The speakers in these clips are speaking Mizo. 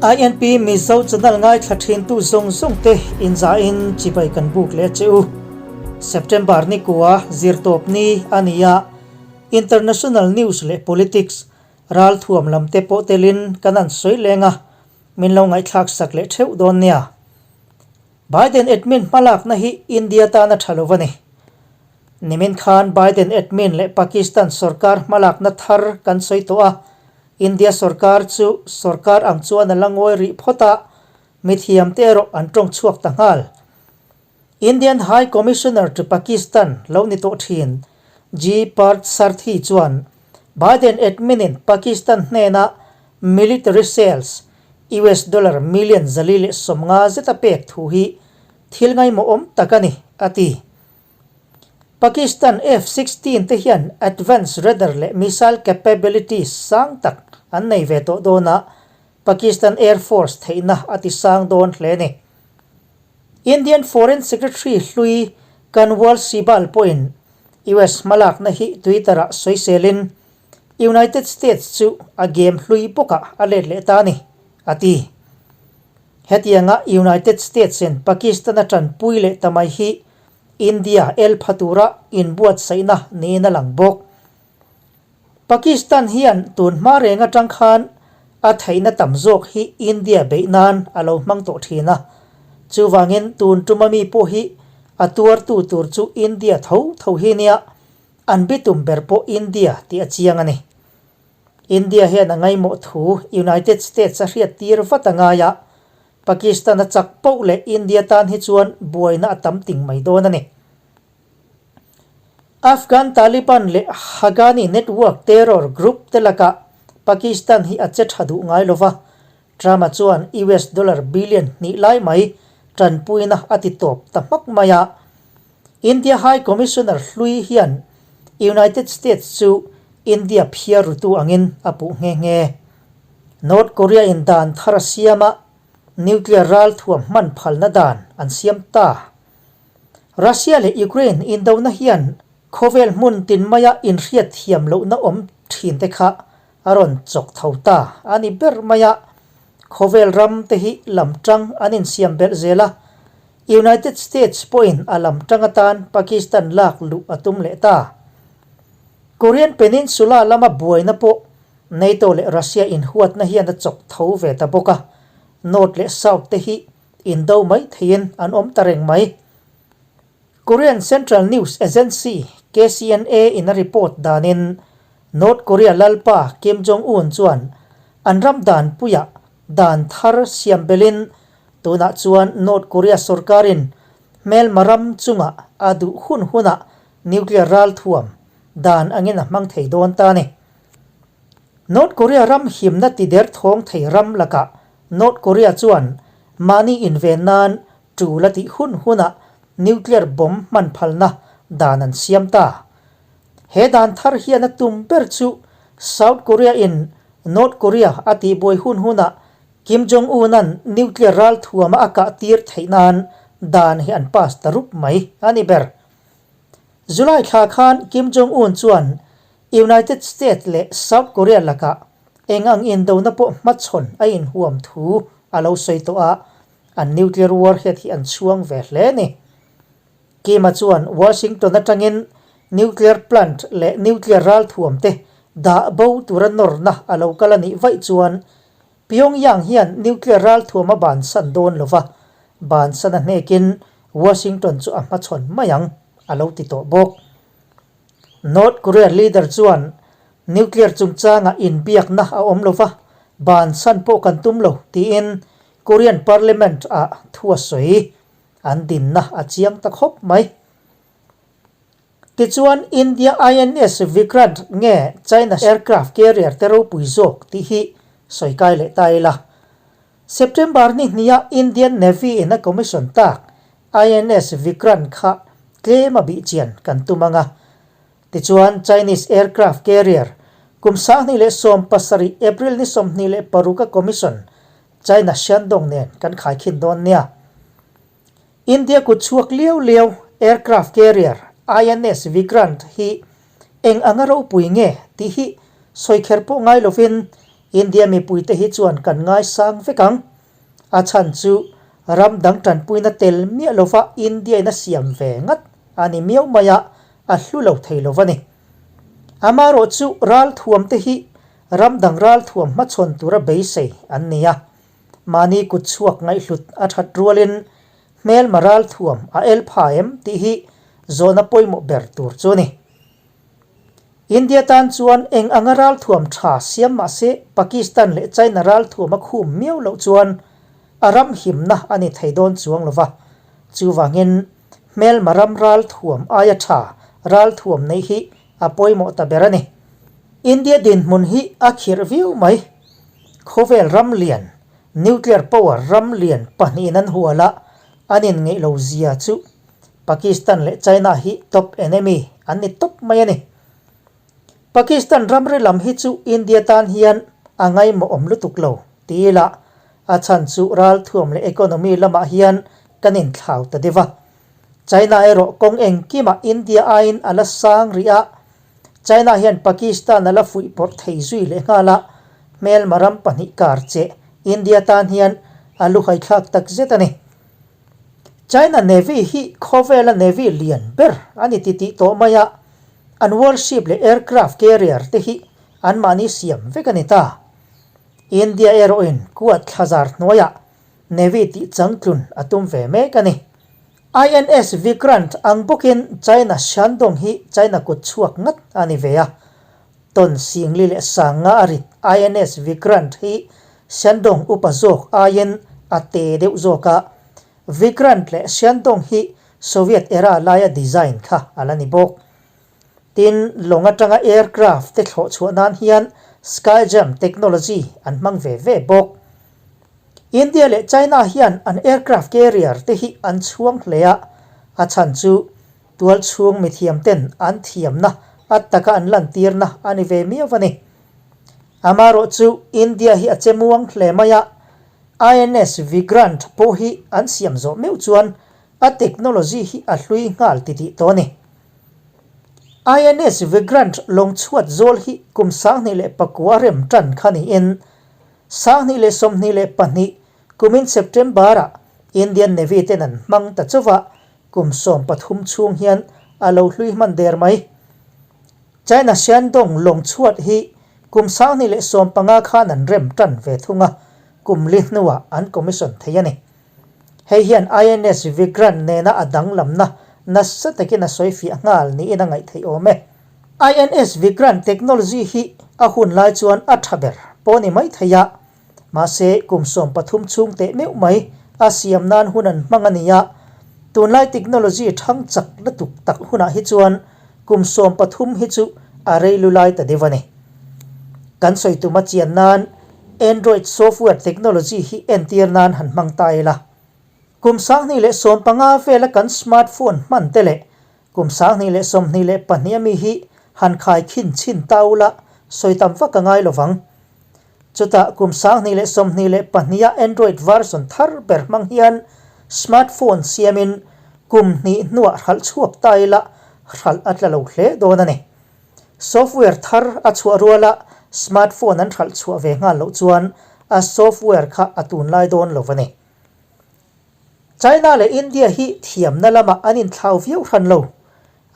INP Mizo channel ngaithla thintu zawng zawng te inzahin chibai kan buk leh che u. September ni kua zirtawp ni a ni a, International News leh Politics ralthuam lam te pawh telin kan an sawi leng a, min lo ngaihthlak sak leh theuh dawn nia. Biden admin hmalakna hi India tan a tha lo a ni. Nimin khan Biden admin leh Pakistan sorkar hmalakna thar kan sawi tawh a, India sorkar chu sorkar ang chuan a la ngawi rih phawt a, mithiamte erawh an tawng chhuak ta nghal. Indian High Commissioner to Pakistan lo ni tawh thin G Parth Sarthi chuan Biden admin-in Pakistan hnena military sales US dollar million 450 zeta pek thu hi thil ngaimawhawm tak a ni, a ti. Pakistan F-16 te hian advanced radar leh missile capabilities sang tak an nei ve tawh dawn a, Pakistan Air Force theihna a ti sang dawn hle a ni. Indian Foreign Secretary hlui Kanwal Sibal pawhin US hmalakna hi Twitter-ah sawiselin United States chu a game hlui bawkah a let leh ta a ni, a ti. Hetianga United States-in Pakistan a tanpui leh ta mai hi India el pha tura inbuatsaihna niin a lang bawk. Pakistan hian tun hma reng atang khan a theihna tam zawk hi India beih nan a lo hmang tawh thin a, chuvangin tun tuma mi pawh hi a tuartu tur chu India tho tho hi nia, an bitum ber pawh India tih a chiang a ni. India hian a ngaimawh thu United States a hriat tir vat a ngai a, Pakistan a chak poh leh India tan hi chuan buaina a tam ting mai dawn a ni. Afghan Taliban leh Haqqani Network terror group te lakah Pakistan hi a che tha duh ngai lova, Trump-a chuan US dollar billion hnih lai mai tanpuina a ti tawp ta hmak mai a. India High Commissioner hlui hian United States chu India phiar rutu angin a puh nghe nghe. North Korea in dan thar a siam a, nuclear ral thuam hman phalna dan an siam ta. Russia leh Ukraine indona hian khawvel hmun tin maia inhriat thiam lohna awm thin te kha a rawn chawk tho ta a ni ber mai a, khawvel ram te hi lam tang an insiam belh zel a, United States pawhin a lam tang atan Pakistan lak luh a tum leh ta. Korean Peninsula lama buaina pawh NATO leh Russia inhuatna hian a chawk tho ve ta bawk a, North leh South te hi indo mai theiin an awm ta reng mai. Korean Central News Agency, KCNA, in a report danin North Korea lalpa Kim Jong Un chuan an ram danpuiah dan thar siam belin tunah chuan North Korea sorkarin hmelma ram chungah a duh hun hunah nuclear ralthuam dan angin a hmang thei dawn ta a ni. North Korea ram himna tider thawng thei ram lakah North Korea chuan mahni inven nan Tul a tih hun hunah nuclear bomb hman phalna dan an siam ta. He dan thar hian a tum ber chu South Korea in North Korea a tihbuai hun hunah Kim Jong Un-a'n nuclear ral thuama a kah tir theih nan dan hi an pass ta rup mai a ni ber. July thla khan Kim Jong Un chuan United States leh South Korea lakah eng ang indona pawh hmachhawn a inhuam thu a lo sawi tawh a, An nuclear warhead hi an chhuang ve hle a ni. Kim-a chuan Washington atangin nuclear plant leh nuclear ralthuam te dah bo tura nawrna a lo kal a nih vaih chuan Pyongyang hian nuclear ralthuam a bansan dawn lo va, bansan a hnekin Washington chu a hmachhawn mai ang, a lo ti tawh bawk. North Korea leader chuan nuclear chungchanga inbiakna a awm lo va, bansan pawh kan tum lo, tiin Korean Parliament ah thu a sawi an dinna a chiang ta khawp mai. Tichuan India INS Vikrant nge China aircraft carrier te ropui zawk tih hi sawi kai leh ta ila. September ni hniah Indian Navy in a commission tak INS Vikrant kha tlem a bih chian kan tum ang a. Tichuan Chinese aircraft carrier kum 2017 April ni 26 a commission China Shandong nen kan khaikhin dawn nia. India kut chhuak liau liau aircraft carrier INS Vikrant hi eng anga ropui nge tih hi sawi kher pawh ngai lovin India mipuite hi chuan kan ngaisang vek ang. A chhan chu ram dang tanpuina tel miah lova India-in a siam ve ngat a ni miau mai a, a hlu lo thei lo va ni. Amaherawh chu ralthuam te hi ram dang ralthuam hmachhawn tura beisei an ni a. Mahni kut chhuak ngaihhlut a that rualin hmelma ralthuam a el pha em tih hi zawhna pawimawh ber tur chu a ni. India tan chuan eng anga ralthuam tha siam mah se Pakistan leh China ralthuam a khum miau loh chuan a ram himna a ni thei dawn chuang lo va. Chuvangin hmelma ram ralthuam aia tha ralthuam neih hi a pawimawh ta ber a ni. India dinhmun hi a khirh viau mai. Khawvel ram lian, nuclear power ram lian pahnihin an hual a, an inngeih lo zia chu Pakistan leh China hi top enemy an ni tawp mai a ni. Pakistan ramri lam hi chu India tan hian a ngaimawh awm lutuk lo ti ila a chhan chu ralthuam leh economy lamah hian kan inthlau ta deuh a. China erawh kawng engkimah India aiin a la sang rih a, China hian Pakistan a la fuih pawrh thei zui leh nghal a, hmelma ram pahnih kar che India tan hian a luhaithlak takzet a ni. China Navy hi khawvela Navy lian ber a ni ti tih tawh mai a, an warship leh aircraft carrier te hi anmahni siam vek a ni ta. India erawhin kuat thlazar hnuaiah Navy tih changtlun a tum ve mek a ni. INS Vikrant ang bawkin China Shandong hi China kut chhuak ngat a ni ve a. Ton Singli leh Sanga a rit INS Vikrant hi Shandong upa zawk aiin a te deuh zawk a, Vikrant leh Shandong hi Soviet era laia design kha a la ni bawk. Tin, lawng atanga aircraft te thlawh chhuah nan hian Skyjump technology an hmang ve ve bawk. India leh China hian an aircraft carrier te hi an chhuang hle a, a chhan chu Tual chhung mithiam ten an thiamna a taka an lantirna a ni ve miau a ni. Amaherawh chu India hi a che muang hle mai a, INS Vikrant pawh hi an siam zawh meuh chuan a technology hi a hlui nghal titih tawh a ni. INS Vikrant lawng chhuat zawl hi kum 2009 a rem tan kha niin 2022 kumin September-ah Indian Navy ten an hmang ta chauh a, Kum 13 chhung hian a lo hlui hman der mai. China Shandong lawng chhuat hi kum 2015 khan an rem tan ve thung a, kum li hnuah an commission thei a ni. Hei hian INS Vikrant nena a danglamna nasa takin a sawi fiah nghal niin a ngaih theih awm e. INS Vikrant technology hi a hun lai chuan a tha ber pawh ni mai thei a, Mahse, kum 13 chhung teh meuh mai a siam nan hun an hmang a ni a, tunlai technology thang chak lutuk tak hunah hi chuan kum 13 hi chu a rei lu lai ta deuh a ni. Kan sawi tum a chian nan Android software technology hi entir nan han hmang ta ila. Kum 2015 vela kan smartphone hman te leh Kum 2022 a mi hi han khai khin chhin ta ula sawi tam vak a ngai lo vang. Chutah kum 2022 a Android version thar ber hmang hian smartphone siamin kum hnih hnuah hralh chhuak ta ila hralh a tla lo hle dawn a ni. Software thar a chhuah ruala smartphone an hralh chhuah ve nghal loh chuan a software kha a tunlai dawn lo a ni. China leh India hi thiamna lamah an inthlau viau hran lo.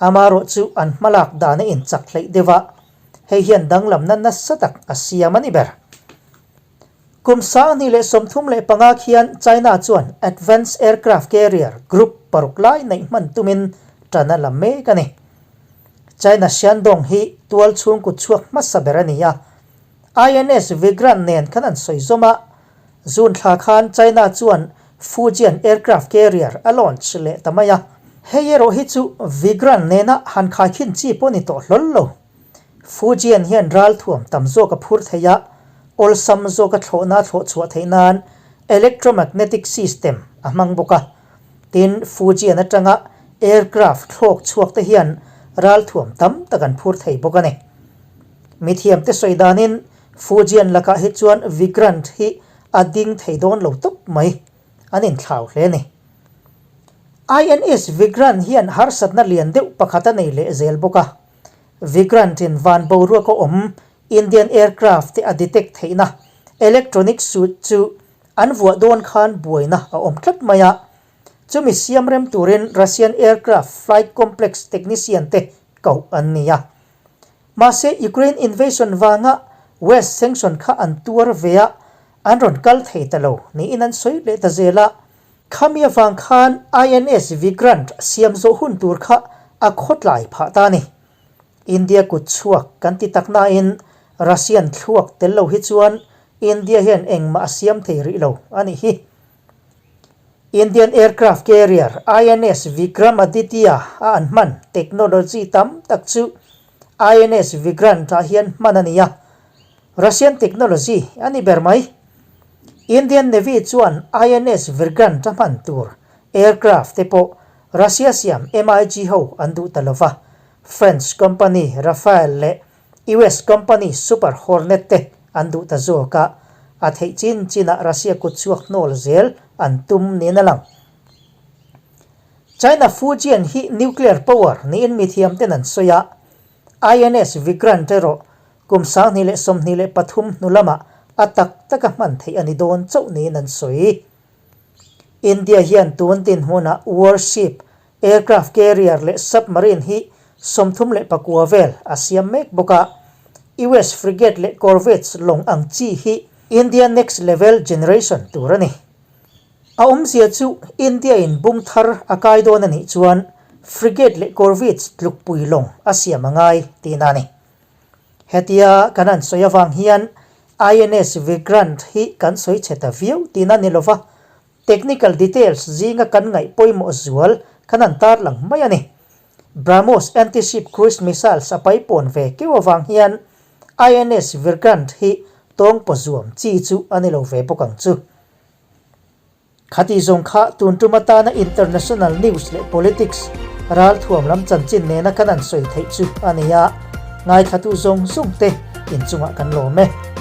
Amaherawh chu an hmalak dan a inchak hleih deuh a, hei hian danglamna nasa tak a siam a ni ber. Kum 2035 khian China chuan Advanced Aircraft Carrier Group paruk lai neih hman tumin tan a la mek a ni. China Shandong hi tual chhung kut chhuak hmasa ber a ni a, INS Vikrant nen khan an sawi zawm a, June thla khan China chuan Fujian aircraft carrier a launch leh ta mai a. Hei erawh hi chu Vikrant nena han khaikhin chi pawh ni tawh hlawl lo. Fujian hian ralthuam tam zawk a phur thei a, awlsam zawka thlawhna thlawh chhuah theih nan electromagnetic system a hmang bawk a. Tin, Fujian atanga aircraft thlawk chhuak te hian ralthuam tam tak an phur thei bawk a ni. Mithiamte sawi danin Fujian lakah hi chuan Vikrant hi a ding thei dawn lo tawp mai, an inthlau hle a ni. INS Vikrant hian harsatna lian deuh pakhat a nei leh zel bawk a. Vikrant-in van boruak a awm Indian aircraft te a detect theihna electronic suit chu an vuah dawn khan buaina a awm tlat mai a. Chumi siam rem turin Russian aircraft flight complex technician te koh an ni a. Mahse Ukraine invasion vanga West sanction kha an tuar ve a, an rawn kal thei ta lo niin an sawi leh ta zel a. Khami avang khan INS Vikrant siam zawh hun tur kha a khawtlai phah ta a ni. India kut chhuak kan ti tak nain Russian thluak tel lo hi chuan India hian engmah a siam thei rih lo a nih hi. Indian aircraft carrier INS Vikramaditya a an hman technology tam tak chu INS Vikrant ah hian hman a ni a, Russian technology a ni ber mai. Indian Navy chuan INS Vikrant a hman tur aircraft te pawh Russia siam MiG ho an duh ta lova, French company Rafale leh US company Super Hornet te an duh ta zawk a, a theih chin chinah Russia kut chhuak hnawl zel an tum niin a lang. China Fujian hi nuclear power niin mithiam ten an sawi a, INS Vikrant erawh kum 2023 hnu lamah a tak taka hman theih a ni dawn chauh niin an sawi. India hian tun dinhmunah warship, aircraft carrier leh submarine hi 34 vel a siam mek bawk a. US frigate leh corvettes lawng ang chi hi India next level generation tur a ni. A awmzia chu India in bung thar a kai dawn a nih chuan frigate leh corvettes tlukpui lawng a siam a ngai tihna a ni. Hetia kan han sawi avang hian INS Vikrant hi kan sawi chhe ta viau tihna ni lova, technical details zinga kan ngaih pawimawh zual kan han tarlang mai a ni. BrahMos anti-ship cruise missiles a paipawn ve keuh avang hian INS Vikrant hi tawngpaw zuam chi chu a ni lo ve bawk ang chu. Khati zawng kha tun tum atana international news leh politics ralthuam lam chanchin nena kan han sawi theih chu a ni a, ngaithlatu zawng zawng te inchungah kan lawm e.